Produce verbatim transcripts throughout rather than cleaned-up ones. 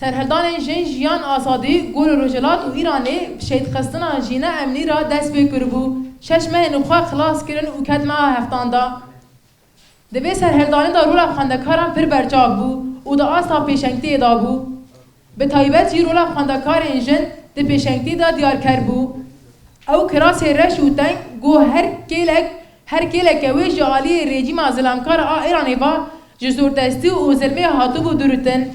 Serhildanên Jin Jiyan Azadî go li Rojhilat û Îranê şehîdxistina Jîna Emnî re dest pê kiribû. Şeş mehên xwe xilas kirin û ket meha heftan de. Di vê serhildanê de rola xwendekaran pir berçav bû û di asta pêşengtiyê de bû. Bi taybet jî rola xwendekarên jin di pêşengtiyê de diyarker bû. Ew kirasê reş û teng ku her kêlek, her kêleke wê ji aliyê rejîma zilamkar a Îranê ve ji zordestî û zilmê hatibû dûrtin.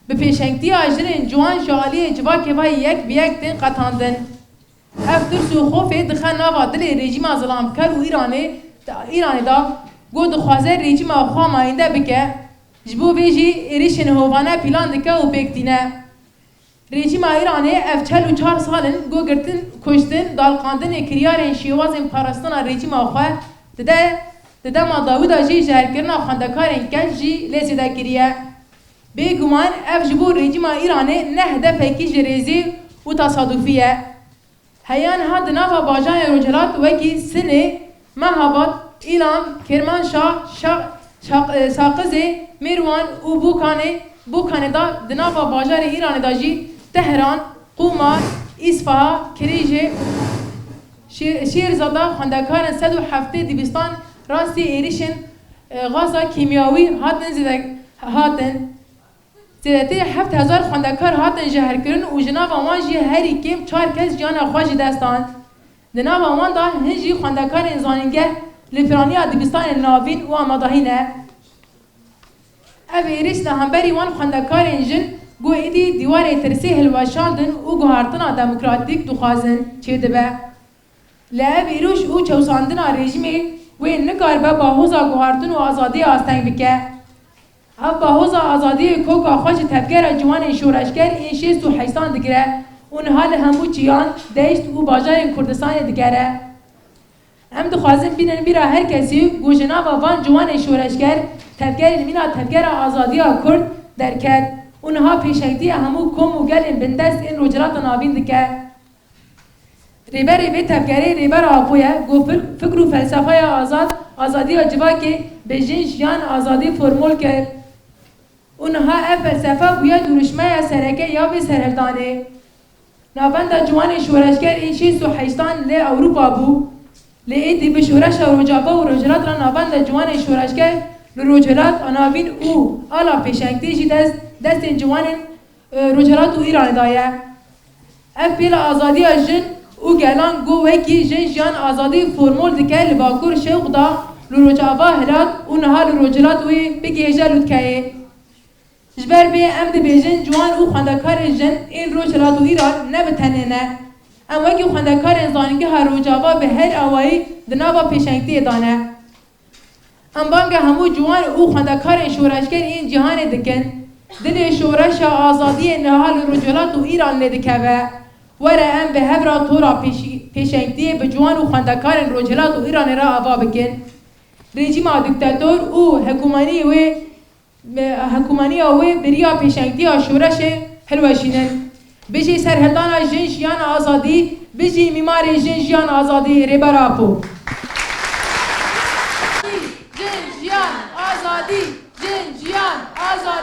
Bi pêşengtiya jinên ciwan ji aliyê civakê ve yek bi yek tên qetandin. Ev tirs û xofê dixe nava dilê rejîma zilamkar û Îranê, Îranê de, ku dixwaze rejîma xwe mayînde bike. Ji bo vê jî êrişên hovane pîlan dike û pêk tîne. Rejîma Îranê ev çel û çar sal in ku girtin, kuştin, dalqandinê kiryarên şêwazên parastina rejîma xwe dide, di dema dawî de jî jehrkirina xwendekarên genc jî lê zêde kiriye. Bêguman ev ji bo rejîma Îranê ne hedefekî ji rêzê û tesadufî ye. Heya niha di nava bajarên Rojhilat wekî Sinê, Mehabad, Îlam, Kirmanşah, Şa-, Şaq-, e, Saqizê, Mêrwan û Bokanê, Bokanê de di nava bajarê Îranê de jî Tehran, Qûma, Îsfaha, Kirîjê, Şê-, Şêrza de xwendekarên sed û heftê dibistan rastî êrişên, e, gaza kîmyawî hatin zêde-, hatin. Zêdetirî heft hezar xwendekar hatin jehrkirin û ji nava wan jî herî kêm çar kes jiyana xwe ji dest dan. Di nava wan de hin jî xwendekarên zanîngeh li piraniya dibistanên navîn û amadahî ne. Ev êrîş li hemberî wan xwendekarên jin ku êdî dîwarê tirsê hilweşandin û guhartina demokratîk dixwazin çêdibe. Lê ev êrîş û çewsandina rejîmê wê nikaribe bahoza guhartin û azadiyê asteng bike. Ev bahoza azadiyê koka xwe ji tevgera ciwanên şoreşger ên şêst û heştan digire û niha li hemû çiyan, deşt û bajarên Kurdistanê digere. Em dixwazin bînin bîra her kesî ku ji nava van ciwanên şoreşger tevgerên mîna Tevgera Azadiya Kurd derket û niha pêşengtiya hemû kom û gelên bindest ên Rojhilata Navîn dike. Rêberê vê tevgerê Rêber Apo ye, ku fik-, fikr û felsefeya azad, azadiya civakê bi jin, jiyan, azadî formol kir. Û niha ev felsefe bûye duruşmeya sereke ya vê serhildanê. Navenda ciwanên şoreşger ên şêst û heştan li Ewropa bû. Lê êdî bi şoreşa Rojava û Rojhilat re navenda ciwanên şoreşger li Rojhilat a Navîn û ala pêşengtê jî dest, destên ciwanên e, Rojhilat û Îranê de ye. Ev pêla azadiya jin û gelan ku wekî jin jiyan azadî formol dike li Bakur şewq da li Rojava hilat û niha li Rojhilat wê bigihêje lûtkeyê. Ji ber vê em dibêjin ciwan û xwendekarên jin ên Rojhilat û Îran ne bi tenê ne. Em wekî xwendekarên Zanîngeha Rojava bi her awayî di nava pêşengtiyê de ne. Em banga hemû ciwan û xwendekarên şoreşger yên cîhanê dikin. Dilê şoreşa azadiyê niha li Rojhilat û Îran lê dikeve. Were em bi hev re tora pêşî-, pêşengtiyê bi ciwan û xwendekarên Rojhilat û Îranê re ava bikin. Rejîma diktator û hikûmaniyê wê, hikûmaniya wê bi riya pêşengtiya şoreşê hilweşînin. Bijî serhildana jin, jiyan, azadî, bijî mîmarê jin, jiyan, azadî Rêber Apo. Jin, jiyan, azadî, jin, jiyan, azadî.